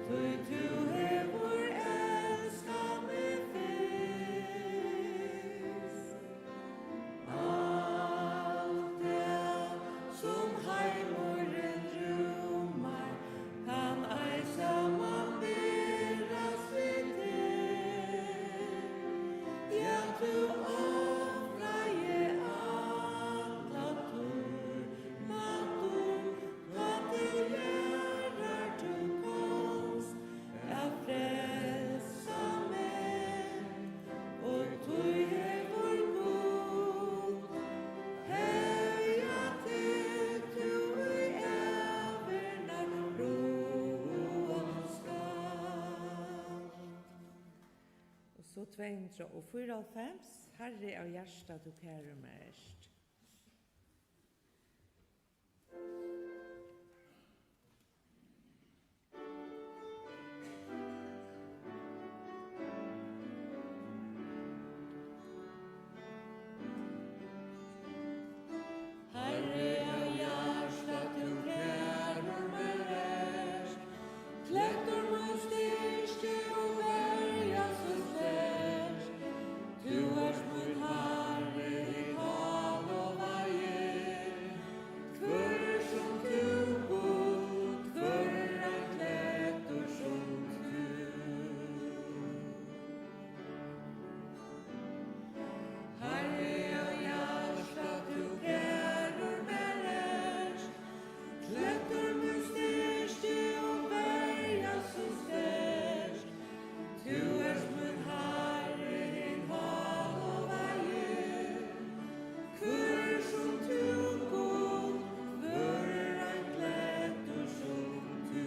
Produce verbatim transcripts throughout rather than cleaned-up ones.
Tí tú hevur elskað meg fyrst. Alt tað, sum heimurin rúmar, kann ei samanberast við teg. Ja, tú ofraði alla tíð, men tú Tá til jarðar tú komst at frelsa meg, og tí hevur Gud hegjað teg, tú í ævir nær ráða skalt. Og so tvey hundrað og fýraoghálvfems, Harri, av hjarta tú kærir mær ert. Harri, av hjarta tú kærir mær ert, klæddur mín styrki og verja so sterkt. Tú ert mín Harri, hin hálovaði. Hvør sum tú, Gud, hvør ein klæddur sum tú. Harri, av hjarta tú kærir mær ert, klæddur mín styrki og verja so sterkt. Tú ert mín Harri, hin hálovaði. Hvør sum tú, Gud, hvør ein klæddur sum tú.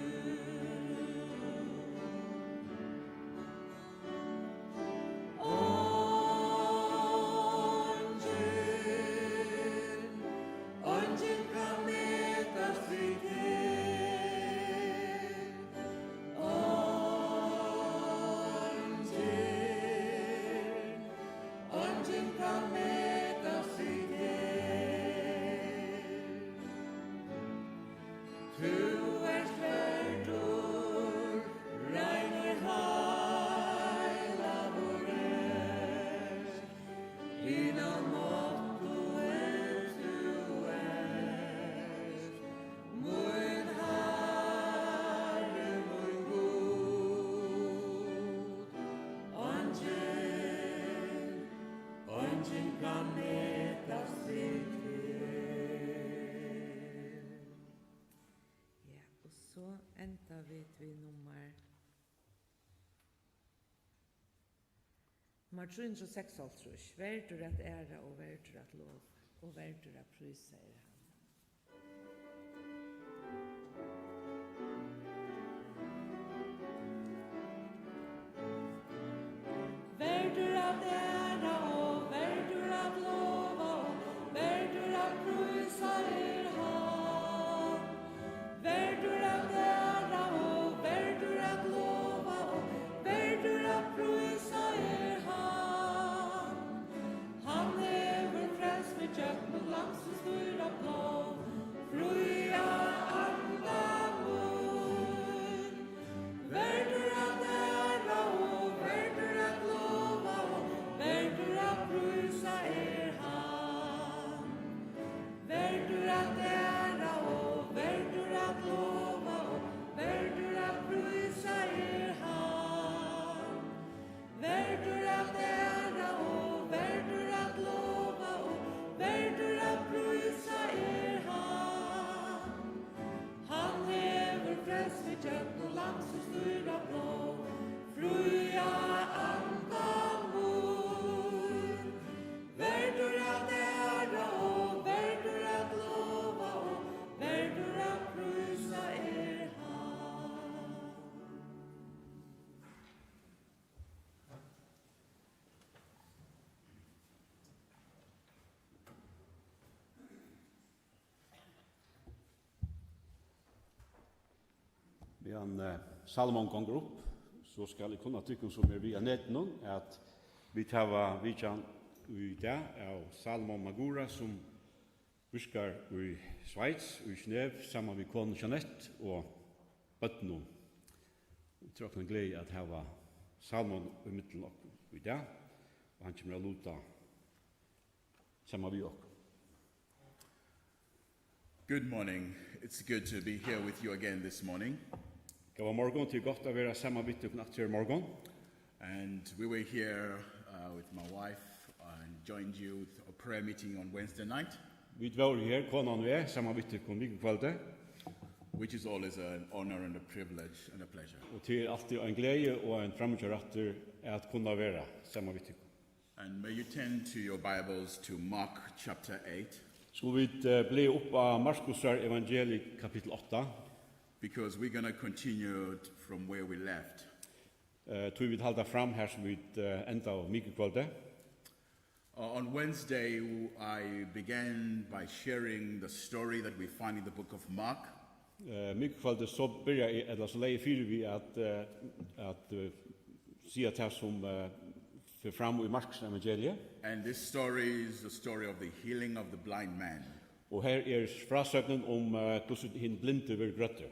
Eingin, eingin kann metast við teg. Eingin, eingin kann metast við teg. Tú ert verdur, reinur, heilagur ert, hin almáttigi tú ert, mín Harri, mín Gud. Eingin, eingin kann metast við teg. Ja, og so enda vit við nummar, nummar trý hundrað og seksoghálvtrýss. Verdur at æra og verdur at lova og verdur at prísa er hann. Verdur at æra og verdur at lova og verdur at prísa er hann. Verdur at æra og verdur at lova og verdur at prísa er hann. Hann hevur frelst meg gjøgnum Lamsins dýra blóð, fría anda mín. Verdur at æra og verdur at lova og verdur at prísa er hann. Verdur at æra og verdur at lova og verdur at prísa er hann. Verdur at æra og verður at lova og verður at prísa er hann. Hann hevur frelst meg gjøgnum Lamsins dýra blóð, fría anda mín. Verður at æra og verður at lova og verður at prísa er hann. Meðan, eh, Salomon gongur upp, so skal eg kunna tykkum, sum eru við á netinum, at vit hava vitjan í dag av Salomon Magura, sum virkar í Sveits, í Genève, saman við konu Jeanette og børnum. Vit eru okkum ein gleði at hava Salman í millum okkum í dag, og hann kemur at luta saman við okkum. Good morning. It's good to be here with you again this morning. Góðan morgun, tað er gott at vera saman við tykkum aftur í morgun. And we were here uh, with my wife and joined you with a prayer meeting on Wednesday night, Vit vóru her, konan og eg, saman við tykkum vikukvøldið, which is always an honor and a privilege and a pleasure. Og tað er altíð ein gleði og ein framíhjárættur at kunna vera saman við tykkum. And may you turn to your Bibles to Mark chapter eight. Skulu vit eh, blaða upp á Markusar evangeliið kapitul átta, Because we're going to continue from where we left. Eh, tí vit halda fram har sum vit eh, endaðu vikukvøldið. Uh, on Wednesday, I began by sharing the story that we find in the book of Mark. Eh, vikukvøldið so byrjaði eg, ella so legði eg fyri við at, eh, at eh, siga tað sum eh, fer fram í Markus evangeliið. And this story is the story of the healing of the blind man. Og her er frásøgnin um eh, hvussu hin blindi verður grøddur.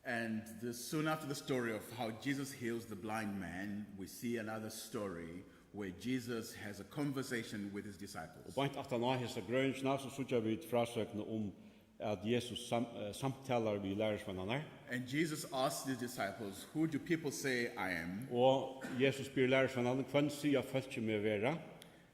And the, soon after the story of how Jesus heals the blind man, we see another story where Jesus has a conversation with his Og disciples. Beint aftan á hesa grøðingina, so síggja vit frásøgn um, at Jesus sam, eh, samtalar við lærisveinarnar. And Jesus asks the disciples, "Who do people say I am?" Og Jesus spyr lærisveinarnar, hvønn siga fólki meg vera?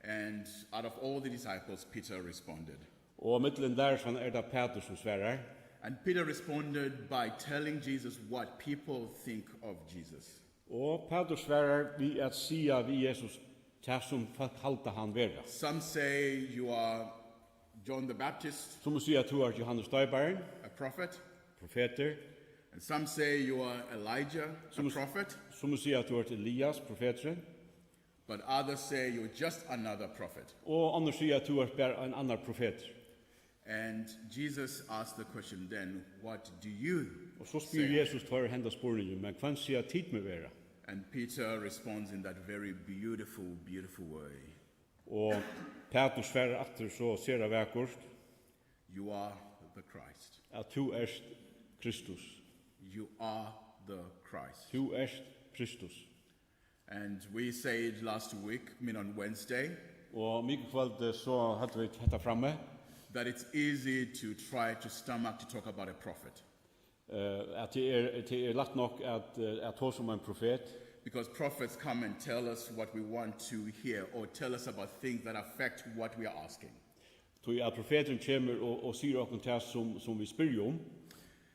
And out of all the disciples, Peter responded. Og millum lærisveinarnar er tað Pætur, sum svarar. And Peter responded by telling Jesus what people think of Jesus. Og Pætur svarar við at siga við Jesus tað, sum fólk halda hann vera. Some say you are John the Baptist, Summi siga, at tú ert Johannes Doyparin, a prophet. Profetur. And some say you are Elijah, a Summi, prophet. Summi siga, at tú ert Elias, profeturin. But others say you're just another prophet. Og onnur siga, at tú ert bara ein annar profetur. And Jesus asked the question then, "What do you say?" Og so spyr Jesus teir henda spurningin, men hvønn siga tit meg vera? And Peter responds in that very beautiful, beautiful way. Og Pætur svarar aftur so sera vakurt, You are the Christ. At tú ert Kristus. You are the Christ. Tú ert Kristus. And we said last week, I mean on Wednesday, Og mikukvøldið so høvdu vit hetta frammi, that it's easy to try to stomach to talk about a prophet. Eh, at tað er, tað er lætt nokk at, eh, at tosa um ein profet. Because prophets come and tell us what we want to hear or tell us about things that affect what we are asking. Tí at profeturin kemur og, og sigur okkum tað, sum, sum vit spyrja um.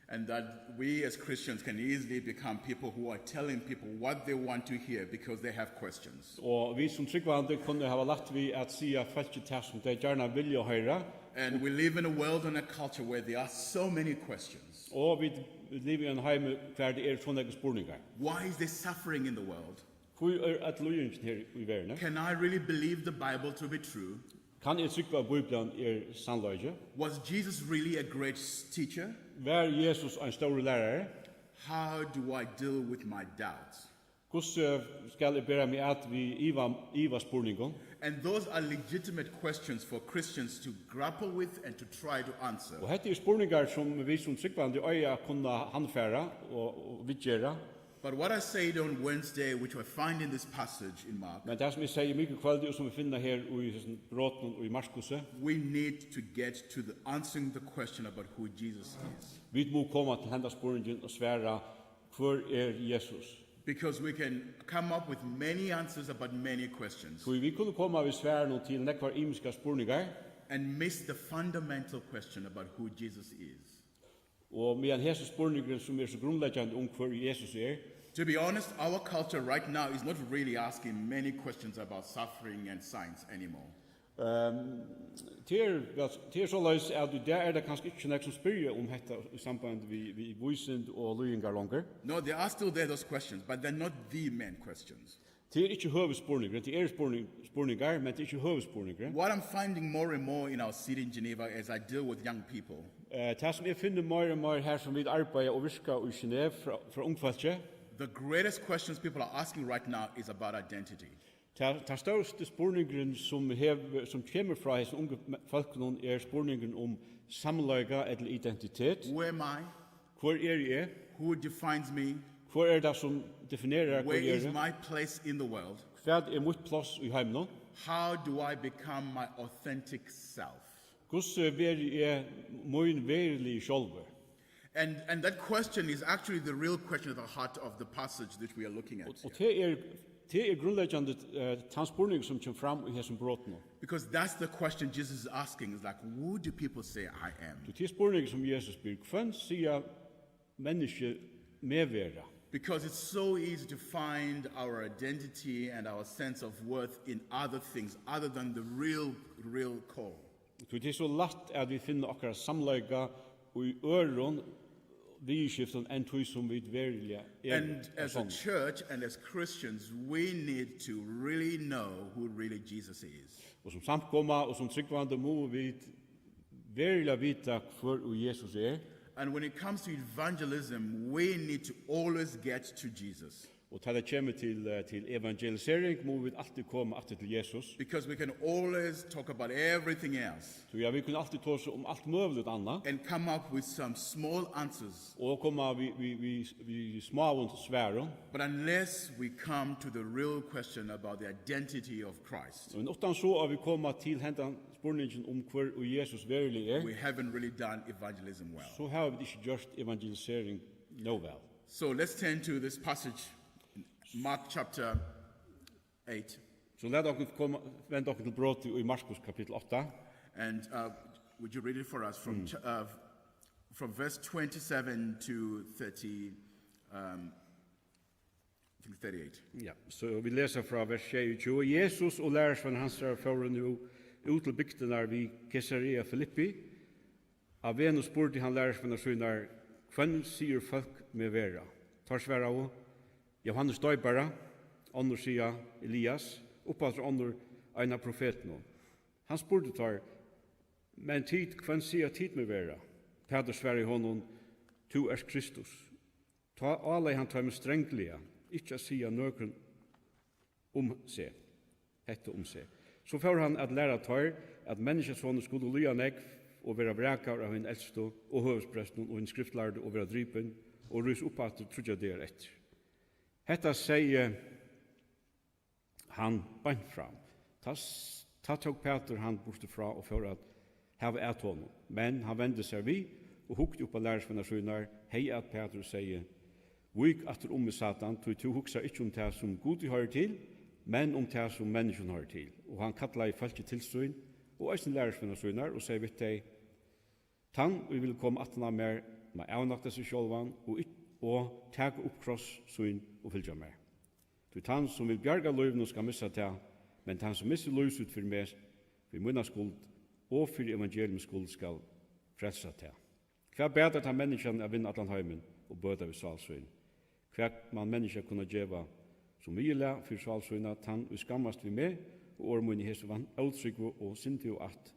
And that we as Christians can easily become people who are telling people what they want to hear because they have questions. Og vit sum trúgvandi kunnu hava lætt við at siga fólki tað, sum tey gjarna vilja hoyra. And we live in a world and a culture where there are so many questions. Og vit liva í ein heimi, hvar tað eru so nógvir spurningar. Why is there suffering in the world? Hví er øll líðingin her í verðini? Can I really believe the Bible to be true? Kann eg trúgva, at Bíblian er sannleiki? Was Jesus really a great s-, teacher? Var Jesus ein stórur lærari? How do I deal with my doubts? Hvussu skal eg bera meg at við iva-, ivaspurningum? And those are legitimate questions for Christians to grapple with and to try to answer. Og hetta eru spurningar, sum vit sum trúgvandi eiga at kunna handfara og, og viðgera. But what I said on Wednesday, which I find in this passage in Mark, Men tað, sum eg segði mikukvøldið, og sum vit finna her í hesum brotinum í Markusi, we need to get to the answering the question about who Jesus is. Vit mugu koma til henda spurningin og svara, hvør er Jesus? Because we can come up with many answers about many questions Tí vit kunnu koma við svarum til nógvar ymiskar spurningar, and miss the fundamental question about who Jesus is. Og meðan hesin spurningurin, sum er so grundleggjandi um, hvør Jesus er, To be honest, our culture right now is not really asking many questions about suffering and science anymore. Ehm, tað er, tað er soleiðis, at í dag er tað kanska ikki nógv, sum spyrja um hetta í sambandi við, við vísind og líðingar longur. No, there are still there, those questions, but they're not the main questions. Tað er ikki høvuðsspurningurin, tað eru spurning-, spurningar, men tað er ikki høvuðsspurningurin. What I'm finding more and more in our city in Geneva as I deal with young people, Eh, tað, sum eg finni meira og meira her, sum vit arbeiða og virka í Genève frá, frá ungfólki, the greatest questions people are asking right now is about identity. Tað, tað størsti spurningurin, sum hevur, sum kemur frá hesum ungu me-, fólkunum, er spurningurin um samleika ella identitet. Who am I? Hvør eri eg? Who defines me? Hvør er tað, sum definerar, hvør eg eri? Where is my place in the world? Hvat er mítt pláss í heiminum? How do I become my authentic self? Hvussu verði eg mín veruliga sjálvur? And, and that question is actually the real question at the heart of the passage that we are looking at. Og, og here. Tað er, tað er grundleggjandi, eh, tann spurningur, sum kemur fram í hesum brotinum. Because that's the question Jesus is asking, is like, "Who do people say I am?" Tí tað er spurningur, sum Jesus spyr: "Hvønn siga menniskju meg vera?" Because it's so easy to find our identity and our sense of worth in other things other than the real, real core. Tí tað er so lætt, at vit finna okkara samleika í øðrum viðurskiftum enn tí, sum vit veruliga eru. And as a church and as Christians, we need to really know who really Jesus is. Og sum samkoma og sum trúgvandi mugu vit veruliga vita, hvør ið Jesus er. And when it comes to evangelism, we need to always get to Jesus. Og tá tað kemur til, eh, til evangelisering, mugu vit altíð koma aftur til Jesus. Because we can always talk about everything else. So, ja, vit kunnu altíð tosa um alt møguligt annað. And come up with some small answers. Og koma við, við, við, við smáum svarum. But unless we come to the real question about the identity of Christ, Men uttan so at vit koma til hendan spurningin um, hvør ið Jesus veruliga er, we haven't really done evangelism well. So hava vit ikki gjørt evangelisering nóg væl. So let's turn to this passage, Mark chapter eight. So lat okkum koma, venda okkum til brotið í Markus kapittul átta. And, uh, would you read it for us from, mm, ch-, uh, from verse twenty-seven to thirty, um, I think thirty-eight. Ja, so vit lesa frá vers sjeyogtjúgu. Jesus og lærisveinar hansara fóru nú út til bygdirnar við Kesarea Filippi. Á vegnum spurdi hann lærisveinar sínar: "Hvønn sigur fólk meg vera?" Teir svaraðu: "Jóhannes Doypara, onnur siga: Elias, uppaftur onnur: Ein av profetunum." Hann spurdi teir: "Men tit, hvønn siga tit meg vera?" Pætur svaraði honum: "Tú ert Kristus." Tá álegði hann teimum strangliga ikki at siga nøkrum um seg, hetta um seg. So fór hann at læra teir, at Menniskjusonur skuldi líða nógv og vera vrakaður av hinum elstu og høvuðsprestunum og hinum skriftlærdu og vera dripin og rísa upp aftur tríggjar dagar eftir. Hetta segði hann beint fram. Tá s-, tá tók Pætur hann burtur frá og fór at hava at honum. Men hann vendi sær við og hugdi upp á lærisveinar sínar, heyg at Pætur og segði: "Vík aftur um meg, Satan, tí tú hugsar ikki um tað, sum Gudi hoyrir til, men um tað, sum menniskjum hoyrir til." Og hann kallaði fólkið til sín, og eisini lærisveinar sínar, og segði við tey: "Tann, ið vil koma aftan á mær, má avnakta seg sjálvan og ikk-, og taka upp kross sín og fylgja mær. Tí tann, sum vil bjarga lívinum, skal missa tað, men tann, sum missir lív sítt fyri meg, fyri mína skuld og fyri evangeliums skuld, skal frelsa tað. Hvat batar tað menniskjan at vinna allan heimin og bøta við sál sín? Hvat man menniskja kunna geva sum viðurlag fyri sál sína? Tann, ið skammast við meg og orð míni í hesi van-, ótrúgvu og syndigu ætt,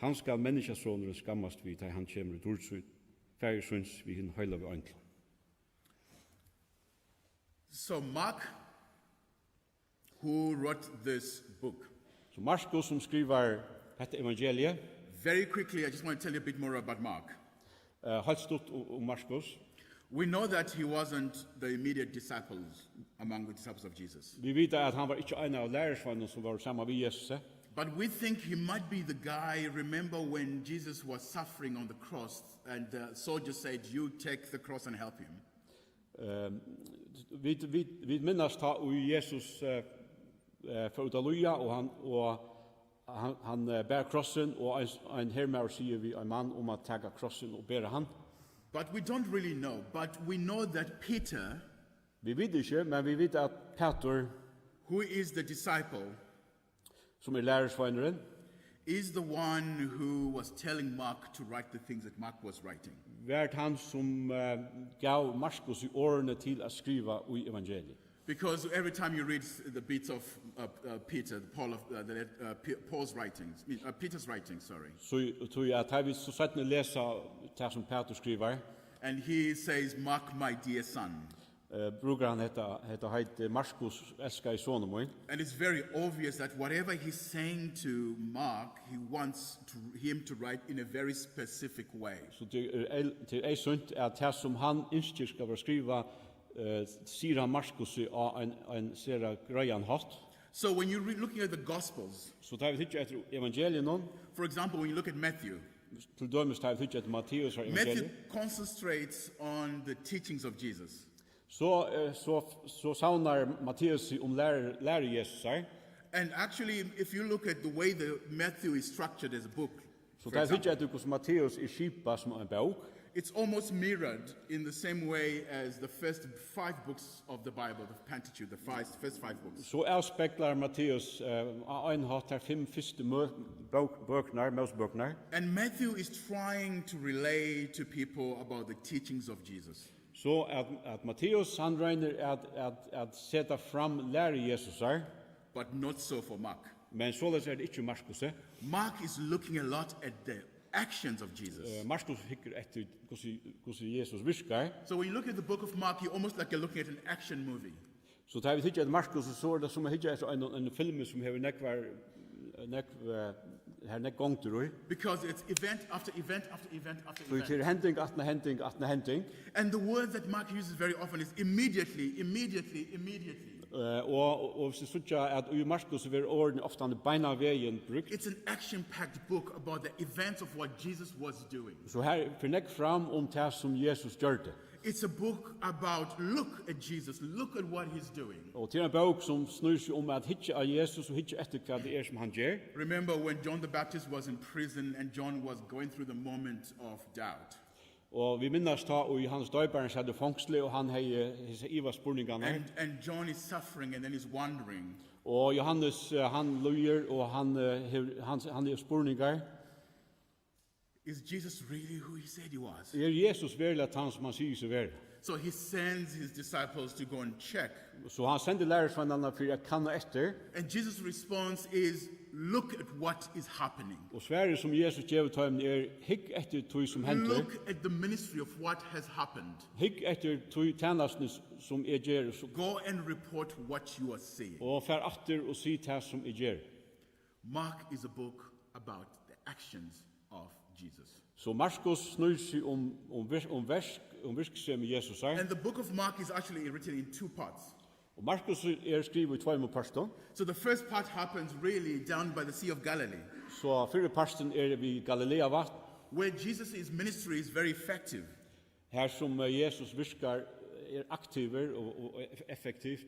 hann skal menniskjasonurin skammast við, tá hann kemur í dýrd sín, Faðir síns við hinum heilagu einglum." So Mark, who wrote this book. So Markus, sum skrivar hetta evangeliið. Very quickly, I just want to tell you a bit more about Mark. Eh, heilt stutt um, um Markus. We know that he wasn't the immediate disciples among the disciples of Jesus. Vit vita, at hann var ikki ein av lærisveinunum, sum vóru saman við Jesusi. But we think he might be the guy, remember when Jesus was suffering on the cross and the soldiers said, "You take the cross and help him." Ehm, vit, vit, vit minnast, tá ið Jesus, eh, eh, fór út at líða, og hann, og hann, hann, eh, bar krossin, og ein, ein hermaður sigur við ein mann um at taka krossin og bera hann. But we don't really know, but we know that Peter, Vit vita ikki, men vit vita, at Pætur, who is the disciple, sum er lærisveinurin, is the one who was telling Mark to write the things that Mark was writing. Var hann, sum, eh, gav Markus í orðini til at skriva í evangeliið. Because every time you read the bits of, uh, uh, Peter, Paul of, uh, the, uh, P-, Paul's writings, I mean, uh, Peter's writings, sorry. So, tí at tá vit so seinni lesa tað, sum Pætur skrivar. And he says, "Mark, my dear son." Eh, brúkar hann hetta, hetta heitið, Markus, elskaði sonur mín. And it's very obvious that whatever he's saying to Mark, he wants to, him to write in a very specific way. So tað er, tað er eyðsýnt, at tað, sum hann ynskir skal vera skrivað, eh, sigur hann Markusi á ein, ein sera greiðan hátt. So when you're re- looking at the Gospels, So tá vit hyggja eftir evangeliunum, for example, when you look at Matthew, til dømis tá vit hyggja eftir Matteusar Matthew evangelium, concentrates on the teachings of Jesus. So, eh, so, so savnar Matteus seg um læru, læru Jesusar. And actually, if you look at the way that Matthew is structured as a book, So for tá vit hyggja example, eftir hvussu Matteus er skipað sum ein bók, it's almost mirrored in the same way as the first five books of the Bible, the Pentateuch, the five, first five books. So avspeglar Matteus, eh, á ein hátt tær fimm fyrstu mø-, bók-, bøkurnar, Mósebøkurnar. And Matthew is trying to relay to people about the teachings of Jesus. So at, at Matteus, hann roynir at, at, at seta fram læru Jesusar. But not so for Mark. Men soleiðis er tað ikki í Markusi. Mark is looking a lot at the actions of Jesus. Eh, Markus hyggur eftir hvussu, hvussu Jesus virkar. So when you look at the book of Mark, you're almost like you're looking at an action movie. So tá vit hyggja eftir Markus, so er tað sum at hyggja eftir ein, ein filmi sum hevur nógvar, nógv, eh, har er nógv gongdir í. Because it's event after event after event after Tí event. Tað er hending aftan á hending aftan á hending. And the word that Mark uses very often is immediately, immediately, immediately. Eh, og, og, og vit síggja at í Markus verður orðini ofta beinanvegin brúkt. It's an action-packed book about the events of what Jesus was doing. So her fer nógv fram um tað sum Jesus gjørdi. It's a book about look at Jesus, look at what he's doing. Og tað er ein bók sum snýr seg um at hyggja á Jesus og hyggja eftir hvat tað er sum hann ger. Remember when John the Baptist was in prison and John was going through the moment of doubt. Og vit minnast tá, og Jóhannes Doyparin sat í fongsli, og hann hevði hesar ivaspurningarnar. And, and John is suffering and then he's wondering. Og Jóhannes, eh, hann líður, og hann, eh, hevur, hann, hann hevur spurningar. Is Jesus really who he said he was? Er Jesus veruliga tann, sum hann sigur seg vera? So he sends his disciples to go and check. So hann sendir lærisveinarnar fyri at kanna eftir. And Jesus' response is, look at what is happening. Og svarið, sum Jesus gevur teimum, er, hygg eftir tí, sum hendir. Look at the ministry of what has happened. Hygg eftir tí tænastuni, sum eg geri, so Go and report what you are seeing. Og far aftur og sig tað, sum eg geri. Mark is a book about the actions of Jesus. So Markus snýr seg um, um vir-, um verk, um virksemi Jesusar. And the book of Mark is actually written in two parts. Og Markus er skrivað í tveimum pørtum. So the first part happens really down by the Sea of Galilee, So fyrri parturin er við Galileavatn, where Jesus' ministry is very effective. Har sum, eh, Jesus virkar, eh, er aktivur og, og eff-, effektivt.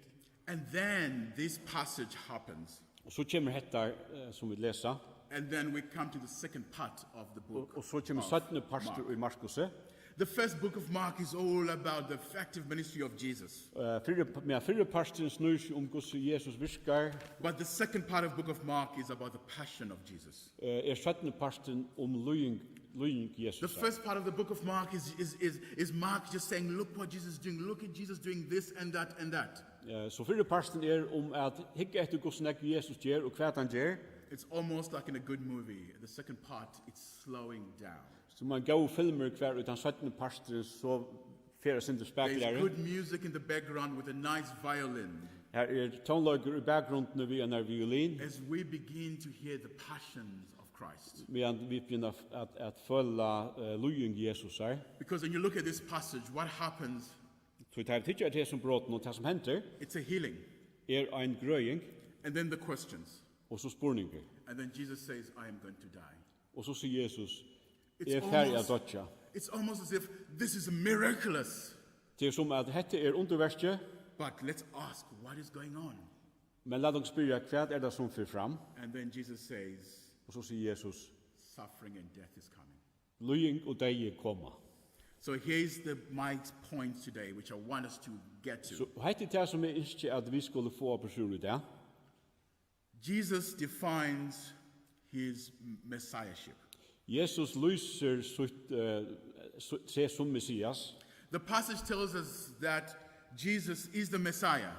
And then this passage happens. Og so kemur hetta, eh, sum vit lesa. And then we come to the second part of the book Og, og so kemur of seinni partur Mark. Í Markusi. The first book of Mark is all about the effective ministry of Jesus. Eh, fyrri, men fyrri parturin snýr seg um hvussu Jesus virkar. But the second part of book of Mark is about the passion of Jesus. Eh, er seinni parturin um líðing, líðing Jesus. The first part of the book of Mark is, is, is, is Mark just saying, look what Jesus is doing, look at Jesus doing this and that and that. Eh, so fyrri parturin er um at hygga eftir hvussu nógv Jesus ger og hvat hann ger. It's almost like in a good movie. The second part, it's slowing down. Sum ein góður filmur, har í tann seinni parturin so fer eitt sindur There's spakuligari. Good music in the background with a nice violin. Har er tónleikur í bakgrundini við einari violin. As we begin to hear the passions of Christ. Meðan vit byrja at, at, at føla, eh, líðing Jesusar. Because when you look at this passage, what happens? So tá vit hyggja eftir hesum brotunum, og tað sum hendir, It's a healing. Er ein grøðing. And then the questions. Og so spurningur. And then Jesus says, I am going to die. Og so sigur Jesus, It's eg fari at almost, doyggja. It's almost as if this is miraculous. Tað er sum at hetta er undurverkið. But let's ask what is going on. Men lat okkum spyrja, hvat er tað sum fer fram? And then Jesus says, Og so sigur Jesus, suffering and death is coming. Líðing og deyði koma. So here's the, my point today, which I want us to get to. So hetta er tað sum eg ynski at vit skulu fáa burtur úr í dag. Jesus defines his messiahship. Jesus lýsir sítt, eh, su-, seg sum Messias. The passage tells us that Jesus is the Messiah.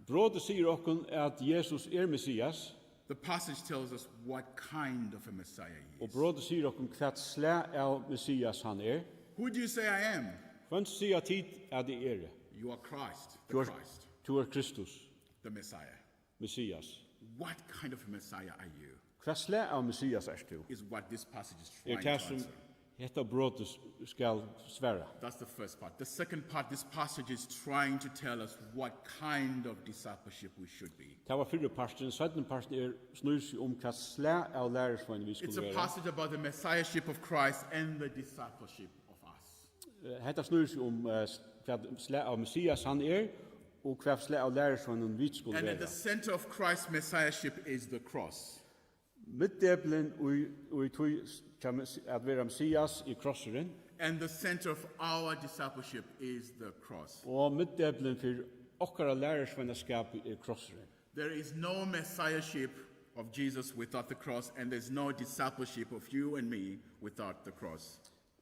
Brotið sigur okkum at Jesus er Messias. The passage tells us what kind of a Messiah he is. Og brotið sigur okkum hvat slag av Messias hann er. Who do you say I am? Hvønn siga tit at eg eri? You are Christ, the Tú ert, Christ, tú ert Kristus, the Messiah. Messias. What kind of a Messiah are you? Hvat slag av Messias ert tú? Is what this passage is Er trying tað to sum answer. Hetta brotið s-, skal svara. That's the first part. The second part, this passage is trying to tell us what kind of discipleship we should be. Tað var fyrri parturin. Seinni parturin er, snýr seg um, hvat slag av lærisveinum vit It's skulu a vera. Passage about the messiahship of Christ and the discipleship of us. Eh, hetta snýr seg um, eh, s-, hvat slag av Messias hann er, og hvat slag av lærisveinum vit skulu vera. And at the center of Christ's messiahship is the cross. Miðdepilin í, í tí s-, hjá Mes-, at vera Messias er krossurin. And the center of our discipleship is the cross. Og miðdepilin fyri okkara lærisveinaskapi er krossurin. There is no messiahship of Jesus without the cross, and there's no discipleship of you and me without the cross.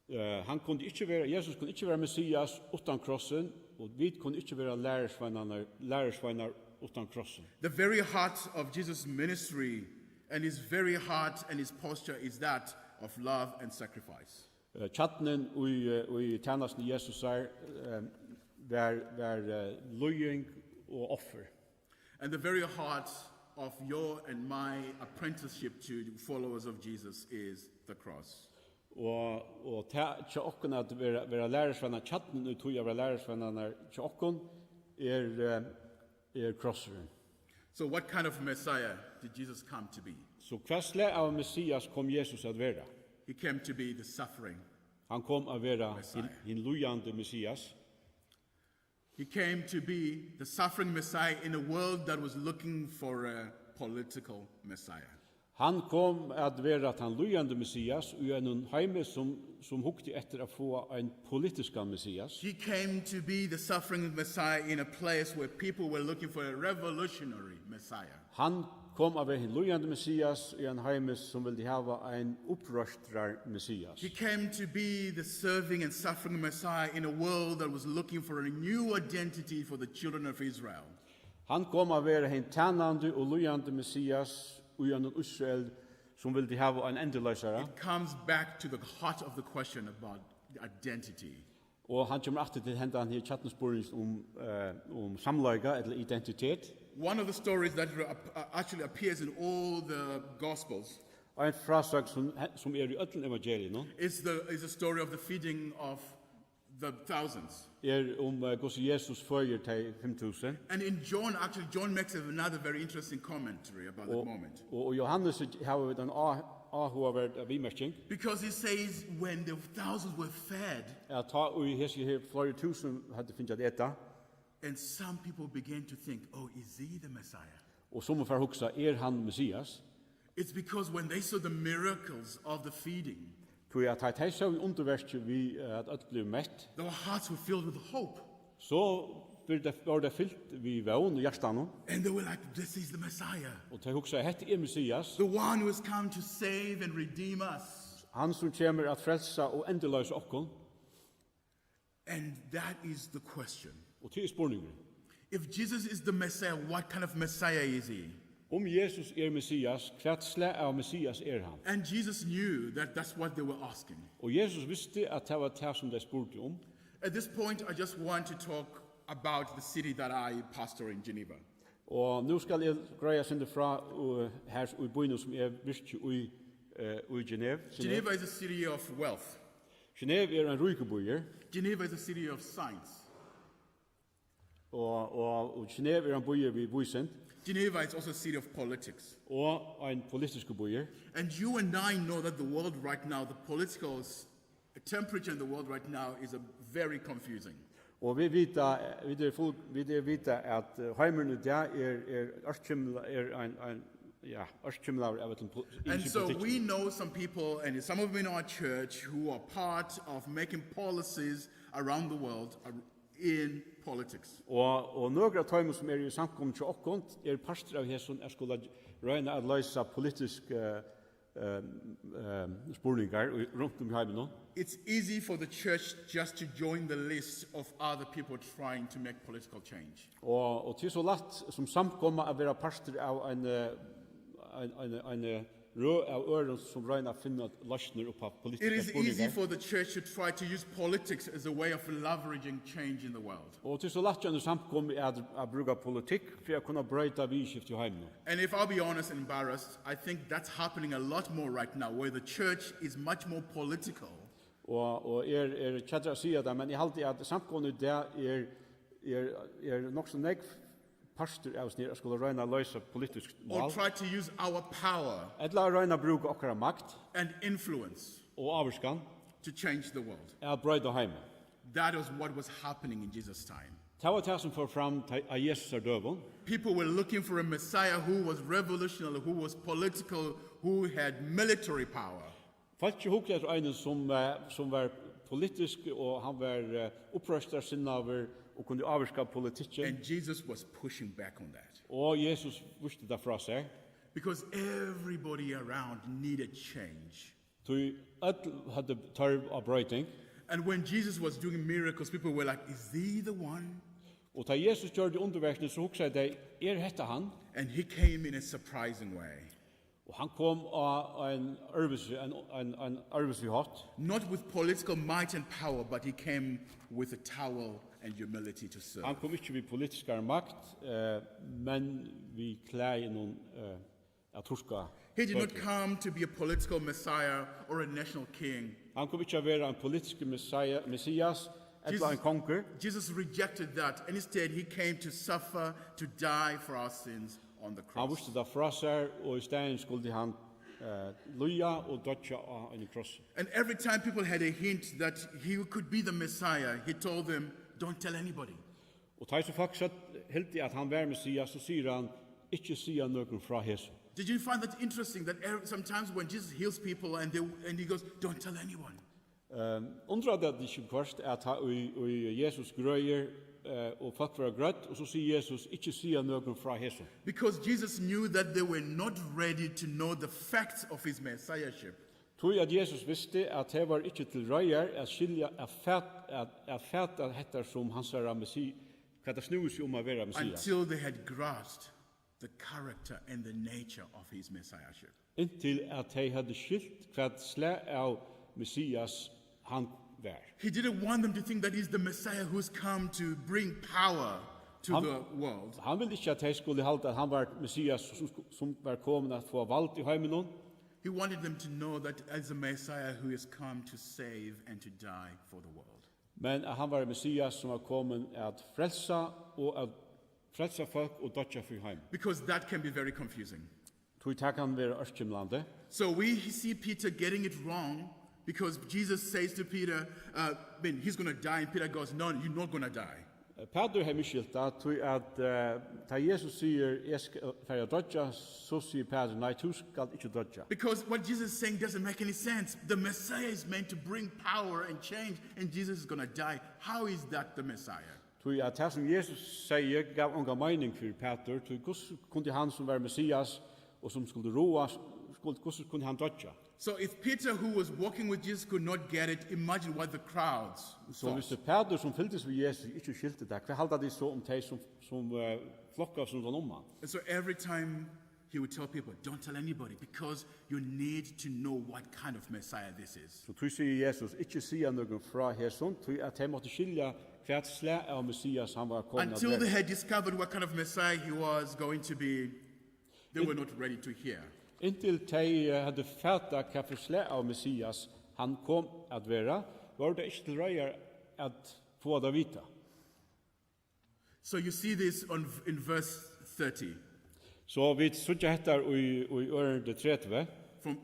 Eh, hann kundi ikki vera, Jesus kundi ikki vera Messias uttan krossin, og vit kunnu ikki vera lærisveinarnar, lærisveinar uttan krossin. The very heart of Jesus' ministry and his very heart and his posture is that of love and sacrifice. Eh, kjarnin í, eh, í tænastuni Jesusar, eh, var, var, eh, líðing og offur. And the very heart of your and my apprenticeship to followers of Jesus is the cross. Og, og tað hjá okkum at vera, vera lærisveinar, kjarnin í tí at vera lærisveinarnar hjá okkum er, eh, er krossurin. So what kind of Messiah did Jesus come to be? So hvat slag av Messias kom Jesus at vera? He came to be the suffering Hann kom at vera Messiah. Hin, hin líðandi Messias. He came to be the suffering Messiah in a world that was looking for a political Messiah. Hann kom at vera tann líðandi Messias í einum heimi sum, sum hugdi eftir at fáa ein politiskan Messias. He came to be the suffering Messiah in a place where people were looking for a revolutionary Messiah. Hann kom at vera hin líðandi Messias í ein heimi sum vildi hava ein uppreistaran Messias. He came to be the serving and suffering Messiah in a world that was looking for a new identity for the children of Israel. Hann kom at vera hin tænandi og líðandi Messias í einum Ísrael sum vildi hava ein endurloysara. It comes back to the heart of the question about identity. Og hann kemur aftur til hendan her kjarnuspurning um, eh, um samleika ella identitet. One of the stories that re-, ap-, uh, actually appears in all the Gospels Ein frásøgn sum, sum er í øllum evangeliunum is the, is the story of the feeding of the thousands. Er um, eh, hvussu Jesus føðir tey fimm túsund. And in John, actually, John makes another very interesting commentary about that moment. Og, og í Jóhannes hava vit ein á-, áhugaverd viðmerking. Because he says when the thousands were fed, At tá ið hesi her fleiri túsund høvdu fingið at eta, and some people began to think, "Oh, is he the Messiah?" Og summi fara at hugsa, er hann Messias? It's because when they saw the miracles of the feeding, Tí at tá tey sóu undurverkið við, eh, at øll blivu mett, their hearts were filled with hope. So vóru tey, vóru tey fylt við vón í hjartanum. And they were like, "This is the Messiah. Og tey hugsaðu, hetta er Messias. The one who has come to save and redeem us." Hann sum kemur at frelsa og endurloysa okkum. And that is the question. Og tað er spurningurin. If Jesus is the Messiah, what kind of Messiah is he? Um Jesus er Messias, hvat slag av Messias er hann? And Jesus knew that that's what they were asking. Og Jesus visti at tað var tað sum tey spurdu um. At this point, I just want to talk about the city that I pastor in, Geneva. Og nú skal eg greiða sindur frá, uh, her í býnum sum eg virki í, uh, í Genève. Geneva is a city of wealth. Genève er ein ríkur býur. Geneva is a city of science. Og, og, og Genève er ein býur við vísind. Geneva is also a city of politics. Og ein politiskur býur. And you and I know that the world right now, the political s-, temperature in the world right now is a very confusing. Og vit vita, vit eru full-, vit eru vita at, eh, heimurin í dag er, er ørkymla-, er ein, ein, ja, ørkymlaður av øllum po-, And ymsum so politikki. We know some people, and some of them in our church, who are part of making policies around the world, uh, in politics. Og, og nøkur av teimum sum eru í samkomuni hjá okkum, eru partur av hesum at skula royna at loysa politisk, eh, eh, eh, spurningar í, runt um í heiminum. It's easy for the church just to join the list of other people trying to make political change. Og, og tað er so lætt sum samkoma at vera partur av ein, eh, ein, ein, ein, eh, røð av øðrum sum royna at finna loysnir upp á It politiskar is easy spurningar. For the church to try to use politics as a way of leveraging change in the world. Og tað er so lætt hjá eini samkomu at, at brúka politikk fyri at kunna broyta viðurskifti í heiminum. And if I'll be honest and embarrassed, I think that's happening a lot more right now, where the church is much more political. Og, og er, er keddur at siga tað, men eg haldi, at samkoman í dag er, er, er nokk so nógv partur av oss her at skula royna at loysa politisk mál. Or try to use our power Ella royna at brúka okkara makt and influence og ávirkan to change the world. At broyta heimin. That was what was happening in Jesus' time. Tað var tað, sum fór fram tá, á Jesusar døgum. People were looking for a Messiah who was revolutionary, who was political, who had military power. Fólk hugdu eftir einum, sum, eh, sum var politisk, og hann var, eh, uppreistarsinnaður og kundi ávirka politikkin. And Jesus was pushing back on that. Og Jesus vísti tað frá sær. Because everybody around needed change. Tí øll høvdu tørv á broyting. And when Jesus was doing miracles, people were like, "Is he the one?" Og tá Jesus gjørdi undirverkini, so hugsaðu tey, "Er hetta hann?" And he came in a surprising way. Og hann kom á ein øðrvísi, ein, ein, ein øðrvísi hátt. Not with political might and power, but he came with a towel and humility to serve. Hann kom ikki við politiskari makt, eh, men við klæðunum, eh, at turka fólkið. He did not come to be a political Messiah or a national king. Hann kom ikki at vera ein politiskur Messiah, Messias, ella ein kongur. Jesus rejected that, and instead he came to suffer, to die for our sins on the cross. Hann vísti tað frá sær, og í staðin skuldi hann, eh, líða og doyggja á einum krossi. And every time people had a hint that he could be the Messiah, he told them, "Don't tell anybody." Og tá ið so fólk søgdu, hildu, at hann var Messias, so sigur hann, "Ikki siga nøkrum frá hesum." Did you find that interesting that ev-, sometimes when Jesus heals people and they, and he goes, "Don't tell anyone"? Ehm, undrar tað teg ikki hvørt, at tá ið, ið Jesus greiðir, eh, og fólk verða grødd, og so sigur Jesus, "Ikki siga nøkrum frá hesum"? Because Jesus knew that they were not ready to know the facts of his messiahship. Tí at Jesus visti, at tey vóru ikki til reiðar at skilja, at fat-, at, at fata hetta sum hansara Messi-, hvat tað snúði seg um at vera Messias. Until they had grasped the character and the nature of his messiahship. Inntil at tey høvdu skilt, hvat slag av Messias hann var. He didn't want them to think that he's the Messiah who's come to bring power to the world. Hann, hann vildi ikki, at tey skuldu halda, at hann var Messias, sum, sum var komin at fáa vald í heiminum. He wanted them to know that as a Messiah who has come to save and to die for the world. Men at hann var Messias, sum var komin at frelsa og at frelsa fólk og doyggja fyri heim. Because that can be very confusing. Tí tað kann vera ørkymlandi. So we see Peter getting it wrong because Jesus says to Peter, uh, I mean, "He's gonna die," and Peter goes, "No, you're not gonna die." Pætur hevði misskilt tað, tí at, eh, tá Jesus sigur, "Eg skal, fari at doyggja", so sigur Pætur, "Nei, tú skalt ikki doyggja." Because what Jesus is saying doesn't make any sense. The Messiah is meant to bring power and change, and Jesus is gonna die. How is that the Messiah? Tí at tað, sum Jesus segði, gav onga meining fyri Pætur, tí hvussu kundi hann, sum var Messias, og sum skuldi ráða, skuldi, hvussu kundi hann doyggja? So if Peter, who was walking with Jesus, could not get it, imagine what the crowds thought. So hvis Pætur, sum fylgdist við Jesus, ikki skilti tað, hvat halda tit so um tey, sum, sum, eh, flokkaðust rundan um hann? And so every time he would tell people, "Don't tell anybody, because you need to know what kind of Messiah this is." So tí sigur Jesus, "Ikki siga nøkrum frá hesum," tí at tey máttu skilja, hvat slag av Messias hann var komin at vera. Until they had discovered what kind of Messiah he was going to be, they were not ready to hear. Inntil tey, eh, høvdu fatað, hvat fyri slag av Messias hann kom at vera, vóru tey ikki til reiðar at fáa tað at vita. So you see this on, in verse thirty. So vit síggja hetta í, í ørindi tretivu. From,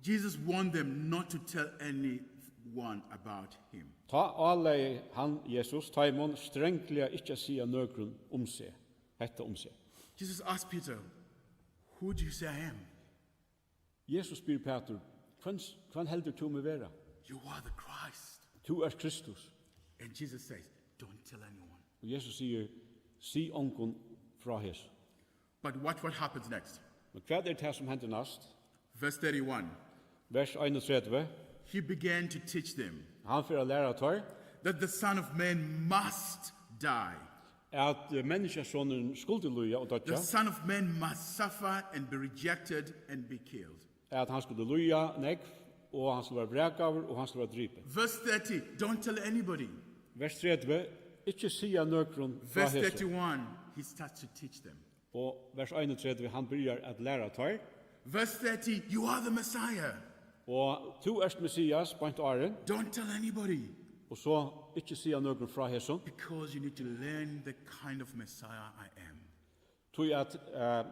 Jesus warned them not to tell anyone about him. Tá álagði hann, Jesus, teimum strangliga ikki at siga nøkrum um seg, hetta um seg. Jesus asked Peter, "Who do you say I am?" Jesus spyr Pætur, "Hvønn, hvønn heldur tú meg vera?" "You are the Christ." "Tú ert Kristus." And Jesus says, "Don't tell anyone." Og Jesus sigur, "Sig ongum frá hesum." But watch what happens next. Men hvat er tað, sum hendir næst? Verse thirty-one. Vers einogtretivu. He began to teach them. Hann fer at læra teir. That the Son of Man must die. At, eh, Menniskjusonurin skuldi líða og doyggja. The Son of Man must suffer and be rejected and be killed. At hann skuldi líða nógv, og hann skuldi vera vrakaður, og hann skuldi vera dripin. Verse thirty, "Don't tell anybody." Vers tretivu, "Ikki siga nøkrum frá hesum." Verse thirty-one, he starts to teach them. Og vers einogtretivu, hann byrjar at læra teir. Verse thirty, "You are the Messiah." Og tú ert Messias, beint áðrenn. Don't tell anybody, Og so ikki siga nøkrum frá hesum. Because you need to learn the kind of Messiah I am. Tí at, uh,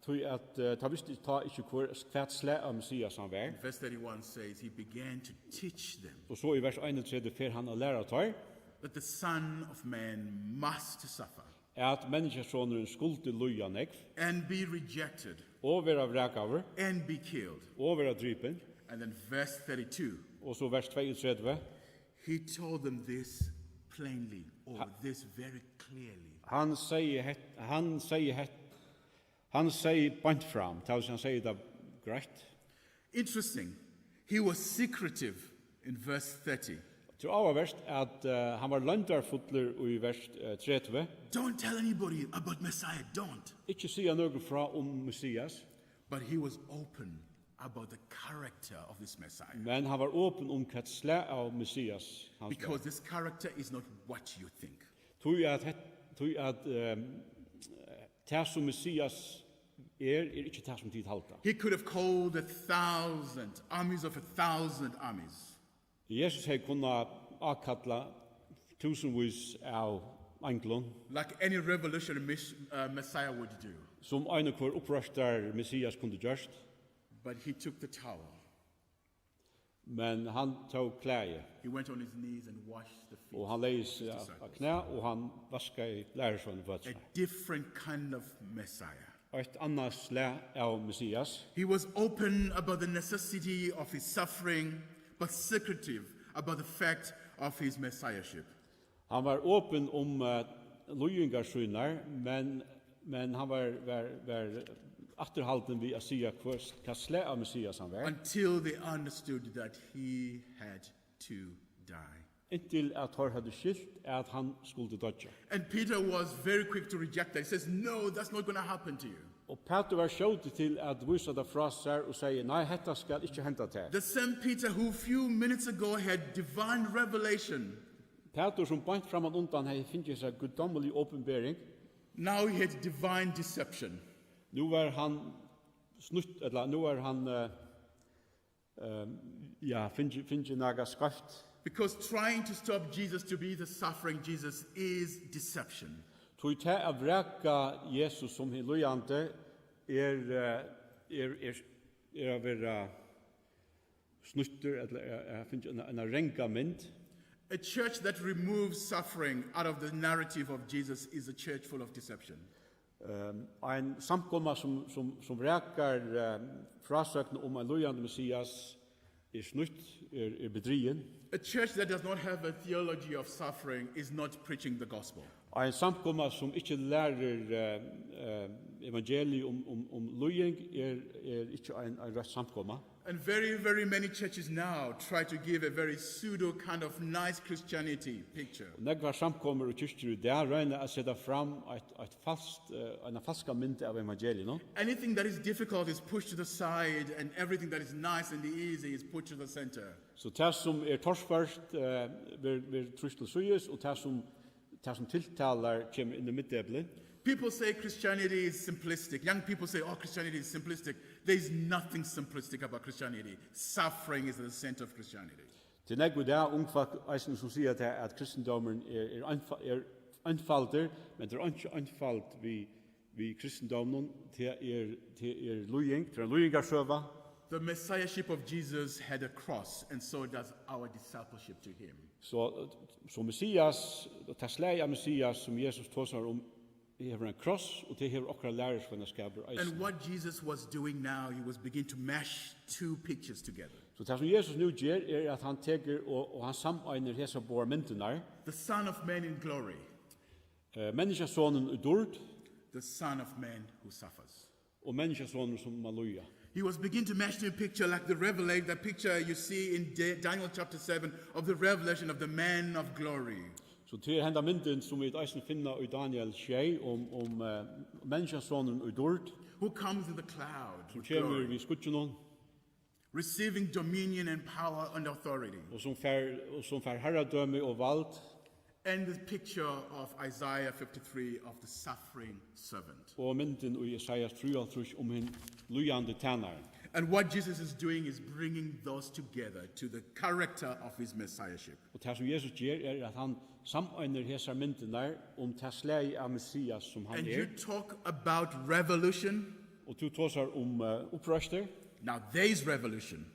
tí at uh, tá visti tá ikki hvør, hvat slag av Messias hann var. Verse thirty-one says, "He began to teach them." Og so í vers einogtretivu fer hann at læra teir, That the Son of Man must suffer at Menniskjasonurin skuldi líða nógv, and be rejected og vera vrakaður, and be killed. Og vera dripin. And then verse thirty-two, Og so vers tveyogtretivu. He told them this plainly, or this very clearly. Hann segði hett, hann segði hett, hann segði beint fram, tað vil siga, hann segði tað greitt. Interesting. He was secretive in verse thirty. Tað er áhugavert at uh, hann var loyndarfullur í vers uh, tretivu. Don't tell anybody about Messiah, don't. Ikki siga nøkrum frá um Messias. But he was open about the character of this Messiah. Men hann var opin um hvat slag av Messias hann Because this character is not what you think. Tí at, hett- tí at um, tað sum Messias er, er ikki tað sum tit halda. He could have called a thousand armies of a thousand armies. Jesus hevði kunnað ákalla túsundvís av einglum, Like any revolutionary mis- uh, Messiah would do. Sum ein og hvør uppreistarar Messias kundi gjørt. But he took the towel. Men hann tók klæði. He went on his knees and washed the feet. Og hann legði of his seg á disciples. Knæ, og hann vaskaði lærisveinum A føturnar. Different kind of Messiah. Eitt annað slag av Messias. He was open about the necessity of his suffering, but secretive about the fact of his messiahship. Hann var opin um uh, líðingar sínar, men, men hann var, var, var afturhaldin við at siga, hvør, hvat slag av Messias hann var. Until they understood that he had to die. Inntil at teir høvdu skilt, at hann skuldi doyggja. And Peter was very quick to reject that. He says, "No, that's not going to happen to you." Og Pætur var skjótur til at vísa tað frá sær og segði, nei, hetta skal ikki henda tær. The same Peter who a few minutes ago had divine revelation, Pætur, sum beint framman undan hevði fingið sær guddómlig opinbering, now he had divine deception. Nú var hann snýtt, ella nú var hann uh, uh, ja, fingið, fingið nakað skeivt. Because trying to stop Jesus to be the suffering Jesus is deception. Tí tað at vraka Jesus sum hin líðandi er, eh, er, er, er at vera snýttur, ella er, er at finna eina, eina ranga mynd. A church that removes suffering out of the narrative of Jesus is a church full of deception. Um, ein samkoma sum, sum, sum vrakar um, frásøgn um ein líðandi Messias er snýtt, er, er bedrigin. A church that does not have a theology of suffering is not preaching the gospel. Ein samkoma sum ikki lærir uh, uh, evangelium um, um, um líðing er, er ikki ein, ein røtt samkoma. And very, very many churches now try to give a very pseudo kind of nice Christianity picture. Og nógvar samkomur og kirkjur í dag royna at seta fram eitt, eitt falskt, uh, eina falska mynd av evangelium. Anything that is difficult is pushed to the side, and everything that is nice and easy is put to the center. So tað sum er torført uh, verður, verður trýst til síðis, og tað sum, tað sum tiltalar kemur inn í miðdepilin. People say Christianity is simplistic. Young people say, "Oh, Christianity is simplistic." There is nothing simplistic about Christianity. Suffering is at the center of Christianity. Tað er nógv í dag, ung fólk eisini, sum siga tað, at kristindómurin er, er, einfa, er einfaldur, men tað er einki einfalt við, við kristindóminum. Tað er, tað er líðing, tað er ein líðingarsøga. The messiahship of Jesus had a cross, and so does our discipleship to him. So, so Messias, tað slagið av Messias, sum Jesus tosar um, hevur ein kross, og tað hevur okkara lærisveinskapur eisini. And what Jesus was doing now, he was beginning to mash two pictures together. So tað sum Jesus nú ger, er at hann tekur og, og hann sameinir hesar báðar myndirnar. The Son of Man in glory, Eh, Menniskjasonurin í dýrd, the Son of Man who suffers. Og Menniskjasonurin sum má líða. He was beginning to mash the picture like the revelation, that picture you see in Da- Daniel chapter seven of the revelation of the man of glory. So tað er henda myndin sum vit eisini finna í Daniel sjey um, um eh, Menniskjasonurin í dýrd, Who comes in the cloud sum with kemur glory, við skýggjunum, receiving dominion and power and authority. Og sum fær, og sum fær harradømi og vald. And the picture of Isaiah fifty-three of the suffering servant. Og myndin í Esaias trýoghálvtrýss um hin líðandi tænarin. And what Jesus is doing is bringing those together to the character of his messiahship. Og tað, sum Jesus ger, er, at hann sameinir hesar myndirnar um tað slagið av Messias, sum hann And you er. Talk about revolution. Og tú tosar um, eh, uppreistur. Now, there is revolution.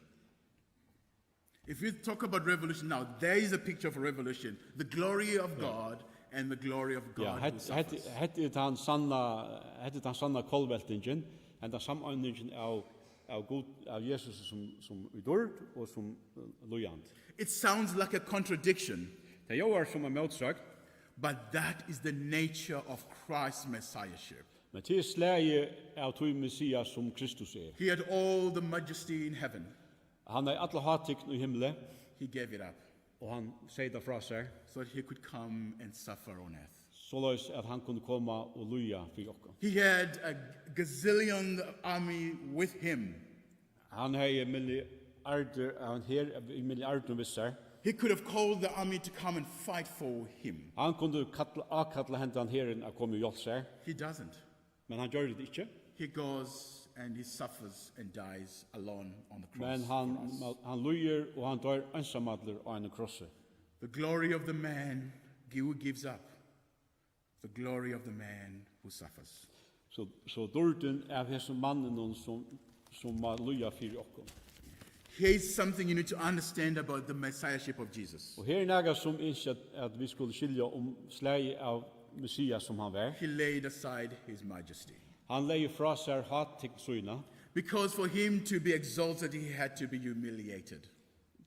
If you talk about revolution now, there is a picture of a revolution. The glory of God and the glory of Ja, God who hetta, hetta, suffers. Hetta er tann sanna, hetta er tann sanna kollveltingin, henda sameiningin av, av Gud, av Jesus sum, sum í dýrd og sum, eh, líðandi. It sounds like a contradiction, Tað ljóðar sum ein mótsøgn, but that is the nature of Christ's messiahship. Men tað er slagið av tí Messias, sum Kristus er. He had all the majesty in heaven. Hann hevði alla hátign í himli, He gave it up og hann segði tað frá sær, so that he could come and suffer on earth. Soleiðis at hann kundi koma og líða fyri okkum. He had a gazillion army with him. Hann hevði milliardir, ein her við milliardum við sær. He could have called the army to come and fight for him. Hann kundi kalla, ákalla hendan herin at koma og hjálpa sær. He doesn't. Men hann gjørdi tað ikki. He goes and he suffers and dies alone on the cross. Men hann, for us. Hann líður og hann doyr einsamallur á einum krossi. The glory of the man who gives up. The glory of the man who suffers. So, so dýrdin av hesum manninum sum, sum má líða fyri okkum. Here's something you need to understand about the messiahship of Jesus. Og her er nakað sum eg ynski at, at vit skulu skilja um slagið av Messias sum hann var. He laid aside his majesty. Hann legði frá sær hátign sína. Because for him to be exalted, he had to be humiliated.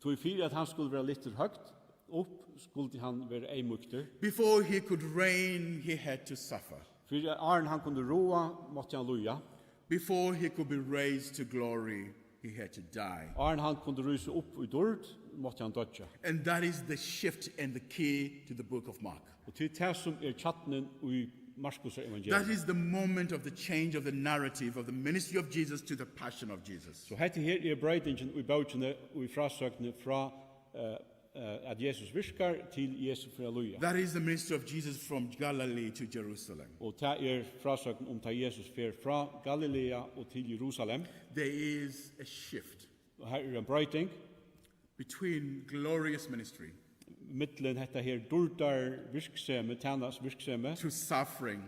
Tí fyri at hann skuldi vera lyftur høgt upp, skuldi hann vera eyðmýktur. Before he could reign, he had to suffer. Fyri at áðrenn hann kundi ráða, mátti hann líða. Before he could be raised to glory, he had to die. Áðrenn hann kundi rísa upp í dýrd, mátti hann doyggja. And that is the shift and the key to the book of Mark. Og tað er tað sum er kjarnin í Markusar evangelium. That is the moment of the change of the narrative of the ministry of Jesus to the passion of Jesus. So hetta her er broytingin í bókini, í frásøgnini frá, eh, eh, at Jesus virkar til Jesus fer at líða. That is the ministry of Jesus from Galilee to Jerusalem. Og tað er frásøgn um tá Jesus fer frá Galilea og til Jerusalem. There is a shift. Og her er ein broyting. Between glorious ministry Millum hetta her dýrdar virksemi, tænast virksemi, to suffering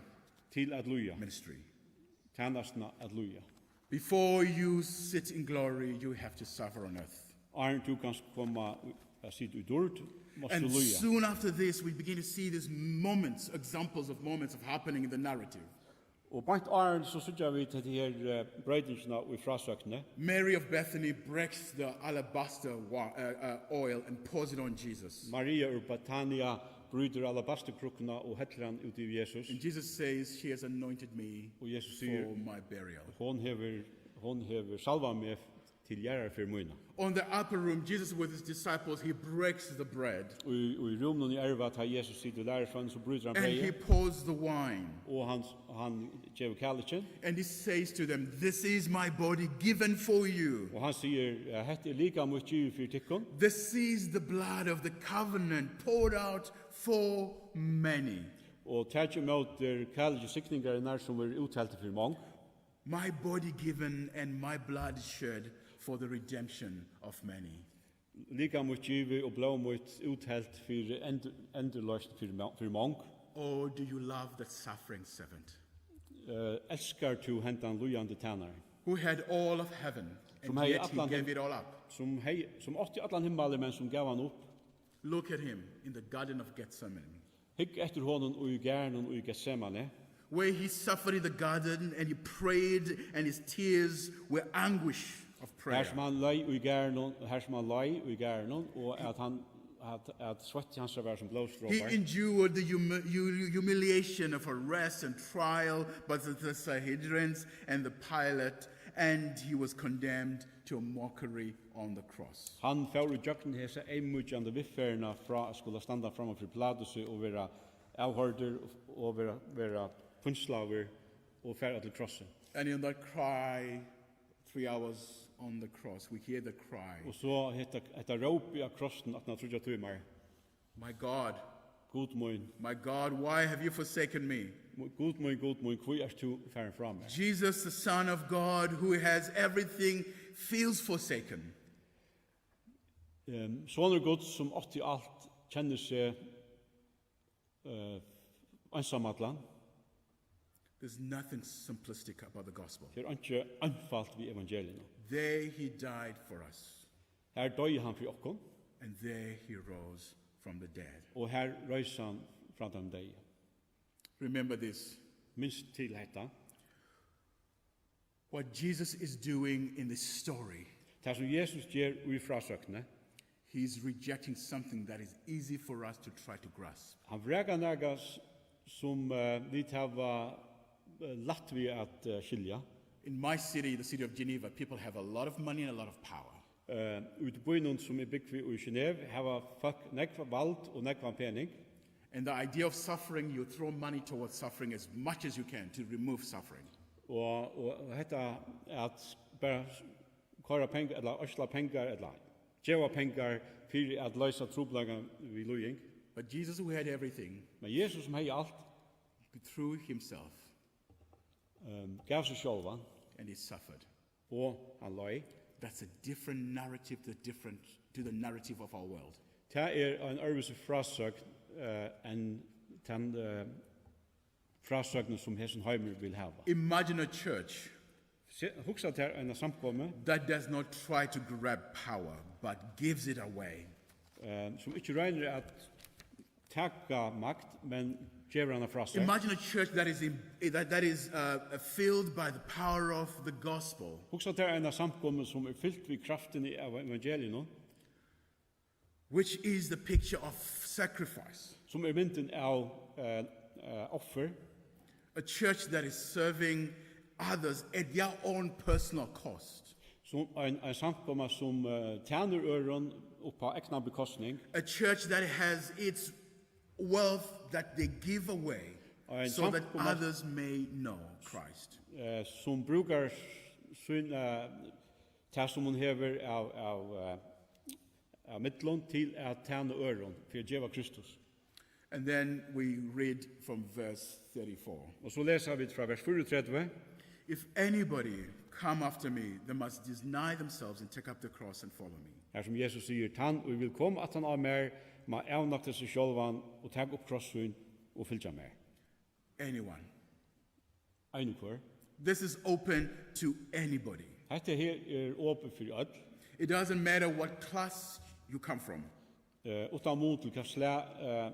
til at líða, ministry. Tænastuna at líða. Before you sit in glory, you have to suffer on earth. Áðrenn tú kanst koma at sita í dýrd, mást tú And líða. Soon after this, we begin to see these moments, examples of moments of happening in the narrative. Og beint áðrenn so síggja vit hetta her, eh, broytingina í frásøgnini. Mary of Bethany breaks the alabaster wa-, uh, uh, oil and pours it on Jesus. Maria úr Betania brýtur alabasturkrukkuna og hellir hann út yvir Jesus. And Jesus says, "She has anointed me Og Jesus sigur, for my burial." "Hon hevur, hon hevur salvað meg til jarðarferð mína." On the upper room, Jesus with his disciples, he breaks the bread. Og í, og í rúminum í erva, tá Jesus situr við lærisveinunum, so brýtur hann And he breyðið, pours the wine. Og hann, hann gevur kalikin. And he says to them, "This is my body given for you. Og hann sigur, ja, "Hetta er likam mítt givið fyri tykkum." This is the blood of the covenant poured out for many." Og takið ímóti kalikin signingarinnar, sum verður úthildið fyri mong. My body given and my blood shed for the redemption of many. Likam mítt givið og blóð mítt úthelt fyri endur-, endurloysn fyri mo-, fyri mong. Or do you love that suffering servant? Eh, elskar tú hendan líðandi tænaran? Who had all of heaven, Sum and hevði yet he allan gave him-, it all up. Sum hevði, sum átti allan himmalin, men sum gav hann upp. Look at him in the Garden of Gethsemane. Hygg eftir honum í garðinum í Getsemane. Where he suffered in the garden and he prayed and his tears were anguish of prayer. Har sum hann leið í garðinum, har sum hann leið í garðinum, og at hann, at, at sveitt hansara var sum He blóðdropar. Endured the humi-, hu-, humiliation of arrest and trial by the, the Sanhedrin and the Pilate, and he was condemned to a mockery on the cross. Hann fór í gjøgnum hesa eyðmýkjandi viðferðina frá at skula standa framman fyri Pilatusi og vera avhoyrdur og vera, vera pínslaður og fara til krossin. And in that cry, three hours on the cross, we hear the cry. Og so hetta, hetta rópið á krossinum aftan á tríggjar tímar. My God, Gud mín, my God, why have you forsaken me? Gud mín, Gud mín, hví ert tú farin frá mær? Jesus, the Son of God, who has everything feels forsaken. Um, sonur Guds, sum átti alt, kennir seg uh, einsamallan. There's nothing simplistic about the gospel. Tað er einki einfalt við evangelium. There he died for us, Her doyði hann fyri okkum, and there he rose from the dead. Og her reis hann frá teimum deyðu. Remember this. Minst til hetta. What Jesus is doing in this story, Tað, sum Jesus ger í frásøgnini, he's rejecting something that is easy for us to try to grasp. Hann vrakar nakað, s- sum uh, vit hava uh, lætt við at uh, skilja. In my city, the city of Geneva, people have a lot of money and a lot of power. Uh, út í býnum, sum eg búgvi í Genève, hava fólk nógv vald og nógvan pening. And the idea of suffering, you throw money towards suffering as much as you can to remove suffering. Og, og, og hetta at bara koyra pengar, ella øsla pengar, ella geva pengar fyri at loysa trupulleikan við líðing. But Jesus, who had everything, Men Jesus, sum hevði alt, threw himself um, gav seg sjálvan, and he suffered. Og hann leið. That's a different narrative to, different to the narrative of our world. Tað er ein øðrvísi frásøgn uh, enn tann uh, frásøgn, sum hesin heimur vil hava. Imagine a church Se, hugsa tær eina samkomu, that does not try to grab power but gives it away. uh, sum ikki roynir at taka makt, men gevur hana frá sær. Imagine a church that is, in, that, that is uh, filled by the power of the gospel, Hugsa tær eina samkomu, sum er fylt við kraftini av evangelium, which is the picture of sacrifice. Sum er myndin av uh, uh, offer. A church that is serving others at their own personal cost. Sum ein, ein samkoma, sum uh, tænir øðrum upp á egnan bekostning. A church that has its wealth that they give away Ein so that samkoma- others may know Christ. Uh, sum brúkar sín, uh, tað, sum hon hevur av, av, uh, av midlum, til at tæna øðrum, fyri at geva Kristus. And then we read from verse thirty-four. Og so lesa vit frá vers fýraogtretivu. If anybody come after me, they must deny themselves and take up the cross and follow me. Her sum Jesus sigur: Tann, ið vil koma aftan á mær, má avnokta seg sjálvan og taka upp kross sín og fylgja mær. Anyone. Ein og hvør. This is open to anybody. Hetta her er opið fyri øll. It doesn't matter what class you come from. Uh, uttan mun til hvat slag uh,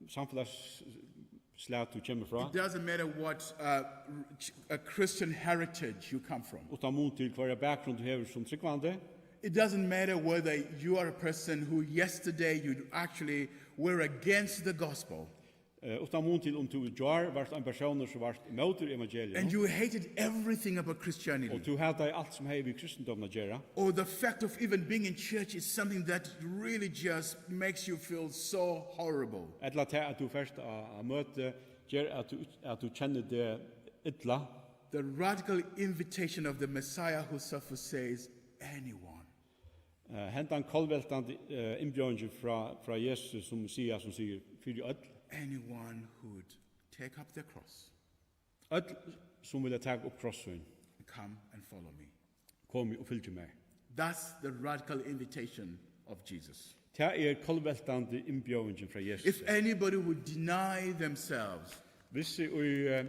samfelagsslag tú kemur frá. It doesn't matter what uh, a Christian heritage you come from. Uttan mun til hvørja bakgrund tú hevur sum trúgvandi. It doesn't matter whether you are a person who yesterday you actually were against the gospel. Uh, uttan mun til um tú í gjár vart ein persónur sum vart mótur evangelium. And you hated everything about Christianity. Og tú hataði alt sum hevði við kristendómin at gera. Or the fact of even being in church is something that really just makes you feel so horrible. Ella tað at tú fert á, á møti ger at tú, at tú kennir teg illa. The radical invitation of the Messiah who suffers says, anyone. Uh, hendan kollveltandi uh, innbjóðingin frá, frá Jesus sum siga, sum sigur fyri øll. Anyone who would take up their cross. Øll sum vilja taka upp kross sín. Come and follow me. Komið og fylgið mær. That's the radical invitation of Jesus. Tað er kollveltandi innbjóðingin frá Jesus. If anybody would deny themselves, Hvis í uh,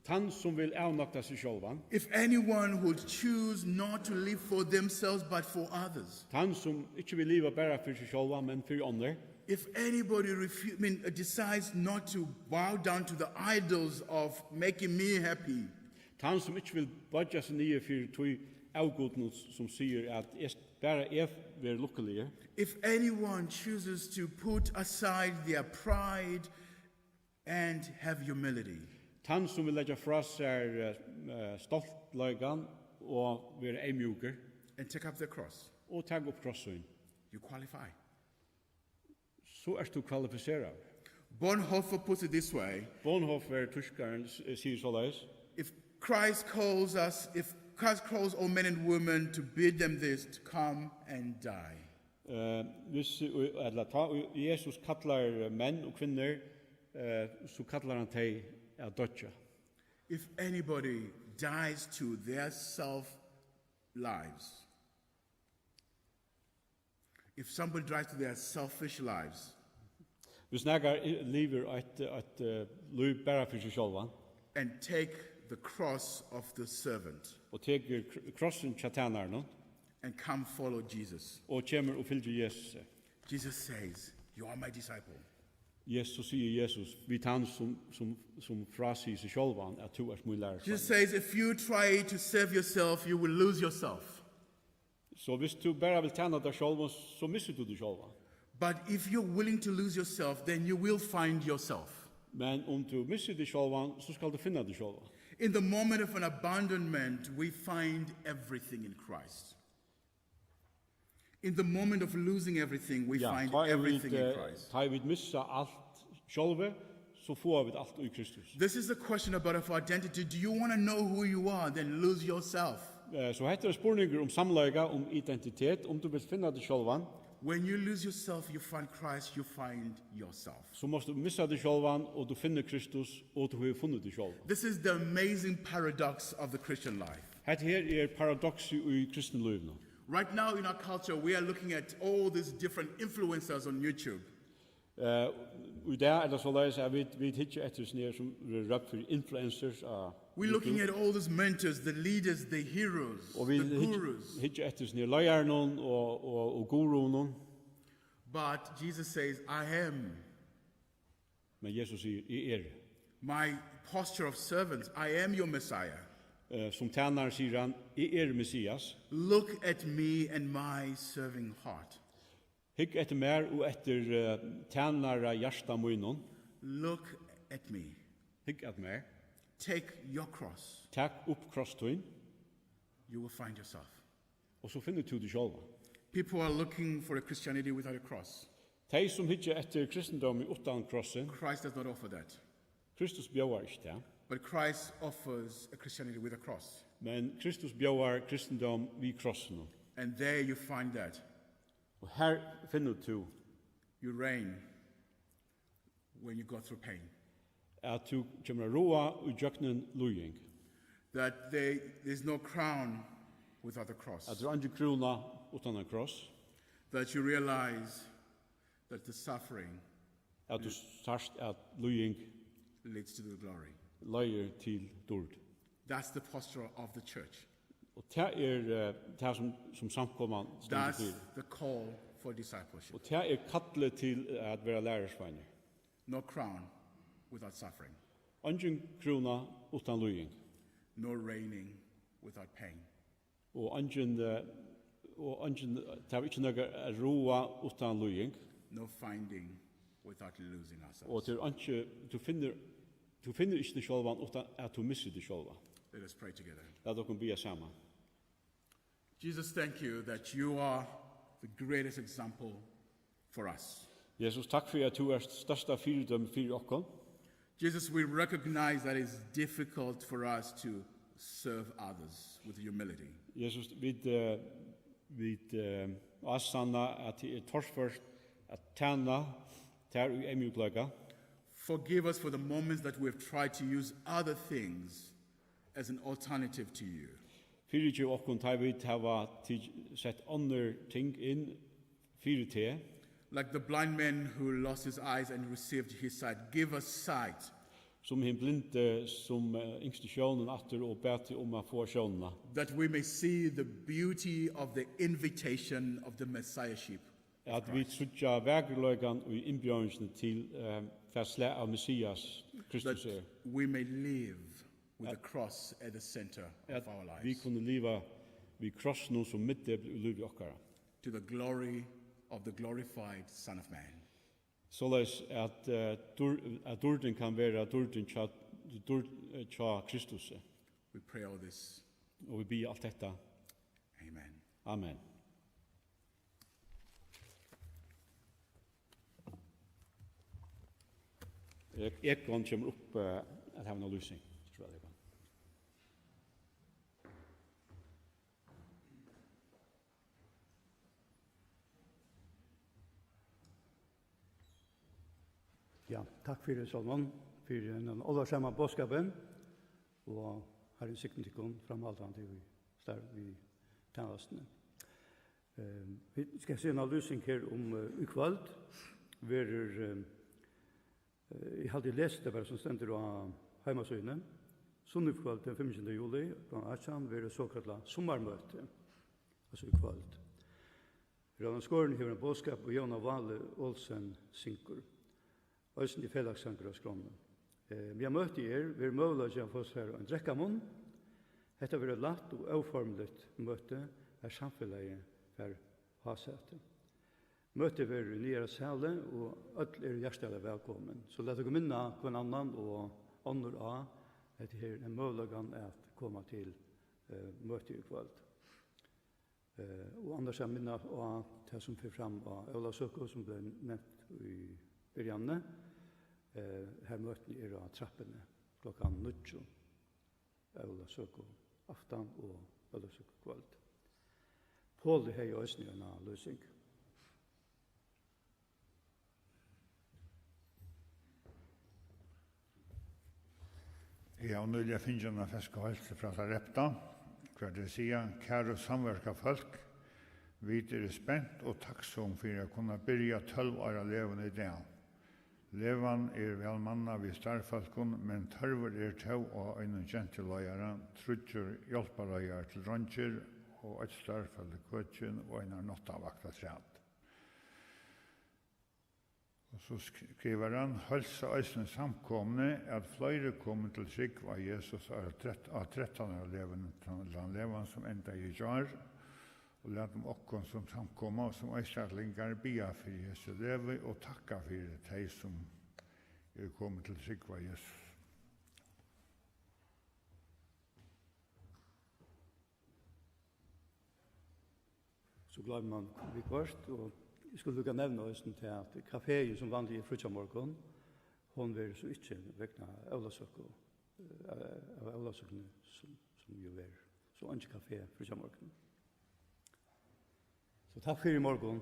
tann sum vil avnokta seg sjálvan, if anyone would choose not to live for themselves but for others, tann sum ikki vil liva bara fyri seg sjálvan, men fyri onnur, if anybody refu- I mean, uh, decides not to bow down to the idols of making me happy, tann sum ikki vil boyggja seg niður fyri tí avgudinum sum sigur at eg, bara eg verði lukkuligur, if anyone chooses to put aside their pride and have humility, tann sum vil leggja frá sær uh, stoltleikan og vera eyðmjúkur and take up their cross, og taka upp kross sín, you qualify. So ert tú kvalifiseraður. Bonhoeffer puts it this way. Bonhoeffer, týskarin, sigur soleiðis: If Christ calls us, if Christ calls all men and women to bid them this, to come and die. Uh, hvis, ella tá Jesus kallar menn og kvinnur, uh, so kallar hann tey at doyggja. If anybody dies to their self lives. If somebody drives to their selfish lives Hvis nakar i- livir eitt, eitt eh, lív bara fyri seg sjálvan and take the cross of the servant og tekur kr- krossin hjá tænaranum and come follow Jesus, og kemur og fylgir Jesusi. Jesus says, "You are my disciple." Jesus, so sigur Jesus við tann, sum, sum, sum frásigur seg sjálvan, at tú ert mín lærisveinur. Jesus says, "If you try to save yourself, you will lose yourself." So hvis tú bara vil tæna tær sjálvan, so missir tú teg sjálvan. But if you're willing to lose yourself, then you will find yourself. Men um tú missir teg sjálvan, so skalt tú finna teg sjálvan. In the moment of an abandonment, we find everything in Christ. In the moment of losing everything, we Ja, find tá ið everything vit, in eh, Christ. Tá ið vit missa alt sjálvi, so fáa vit alt í Kristus. This is a question about of identity. Do you want to know who you are? Then lose yourself. Eh, So hetta er spurningur um samleika, um identitet, um tú vilt finna teg sjálvan, When you lose yourself, you find Christ, you find yourself. So mást tú missa teg sjálvan, og tú finnur Kristus, og tú hevur funnið teg sjálvan. This is the amazing paradox of the Christian life. Hetta her er paradoksið í kristinlívinum. Right now in our culture, we are looking at all these different influencers on YouTube. Eh, í dag er tað soleiðis, at vit, vit hyggja eftir hesum her, sum verður rópt fyri influencers á We're looking YouTube. At all these mentors, the leaders, the heroes, Og vit the hyggja, gurus. Hyggja eftir hesum her leiðarunum og, og, og guruunum. But Jesus says, "I am." Men Jesus sigur, "Eg eri." My posture of servants, "I am your Messiah." Eh, sum tænari sigur hann, "Eg eri Messias." Look at me and my serving heart. Hygg eftir mær og eftir eh, tænara hjarta mínum. Look at me. Hygg at mær. Take your cross. Tak upp kross tín. You will find yourself. Og so finnur tú teg sjálvan. People are looking for a Christianity without a cross. Tey sum hyggja eftir kristindómi uttan krossin, Christ does not offer that. Kristus bjóðar ikki tað. But Christ offers a Christianity with a cross. Men Kristus bjóðar kristindóm við krossinum. And there you find that Og her finnur tú you reign when you go through pain. At tú kemur at ráða í gjøgnum líðing. That there, there's no crown without a cross. At tað er eingin krúna uttan ein kross. That you realize that the suffering At tú sært at líðing leads to the glory. Leiðir til dýrd. That's the posture of the church. Og tað er uh, tað sum, sum samkoman stendur fyri. That's the call for discipleship. Og tað er kallið til at vera lærisveinur. No crown without suffering. Eingin krúna uttan líðing. No reigning without pain. Og eingin, eh, og eingin, tað er ikki nakar at ráða uttan líðing. No finding without losing ourselves. Og tað er einki, tú finnur, tú finnur ikki teg sjálvan uttan at tú missir teg sjálvan. Let us pray together. Lat okkum biðja saman. Jesus, thank you that you are the greatest example for us. Jesus, takk fyri at tú ert størsta fyridømi fyri okkum. Jesus, we recognize that it's difficult for us to serve others with humility. Jesus, vit uh, vit uh, ásanna at tað er torført at tæna tær í eyðmjúkleika. Forgive us for the moments that we have tried to use other things as an alternative to you. Fyrigev okkum, tá vit hava sett onnur ting inn fyri teg. Like the blind man who lost his eyes and received his sight, give us sight. Sum hin blindi, sum eh, ynskti sjónin aftur og bað teg um at fáa sjónina. That we may see the beauty of the invitation of the Messiahship. At vit síggja vakurleikan í innbjóðingini til eh, hvat slag av Messias Kristus er. That we may live with the cross at the center of our lives. At vit kunnu liva við krossinum sum miðdepil í lívi okkara. To the glory of the glorified Son of Man. Soleiðis at, uh, dýr, at dýrdin kann vera dýrdin hjá, dýrd, eh, hjá Kristusi. We pray all this. Og vit biðja alt hetta. Amen. Amen. Ek- Ekon kemur upp uh, at hava eina lýsing. Trúgvi eg, Ekon. Ja, takk fyri, Sálvan, fyri ein álvarsaman boðskapin, og Harrin signi tykkum framhaldandi í starv við tænastuni. Eh, vit skal siga eina lýsing her um, eh, í kvøld verður, eh, eh, eg haldi, eg lesi tað bara sum stendur á heimasíðuni. Sunnukvøld den fimmogtjúgunda juli klokkan átjan verður sokallað summarmøti, altso í kvøld. Rónan Skorin hevur ein boðskap, og Jóna Váli Olsen syngur. Eisini er felagssangur á skránni. Eh, meðan møtið er, verður møguleiki at fáa sær ein drekkamunn. Hetta verður eitt lætt og óformligt møti, har samfelagið fær hásæti. Møtið verður í niðara sali, og øll eru hjartaliga vælkomin. So lat okkum minna hvønn annan og onnur á, at her er møguleikin at koma til, eh, møtið í kvøld. Eh, og annars at minna á tað, sum fer fram á Ólavsøku, sum bleiv nevnt í byrjanini. Eh, har møtini eru á trappuni klokkan níggju, Ólavsøku aftan og Ólavsøku kvøld. Poli hevði eisini eina lýsing. Eg havi nýliga fingið eina ferska heilsan frá Sarepta, har tey siga: Kæru samverkafólk, vit eru spent og takksom fyri at kunna byrja tólv ára leguna í dag. Legan er væl mannað við starvsfólkum, men tørvur er tó á einum gentuleiðara, tríggjar hjálparleiðarar til dreingir og eitt starvsfólk til køkin og eina náttavakt afturat. Og so sk-, skrivar hann: Heilsa eisini samkomuni, at fleiri komu til trúgv á Jesus á trett-, á trettan ára leguni, tann, tann legan sum endaði í gjár, og latum okkum sum samkoma og sum einstaklingar biðja fyri hesi legu og takka fyri tey, sum eru komin til trúgv á Jesus. So gloymir mann viðhvørt, og eg skuldi líka nevna eisini tað, at kaféin, sum vanliga er fríggjamorgun, hon verður so ikki vegna Ólavsøku, eh, av Ólavsøkuni, sum, sum jú verður. So eingin kafé fríggjamorgun. So takk fyri í morgun.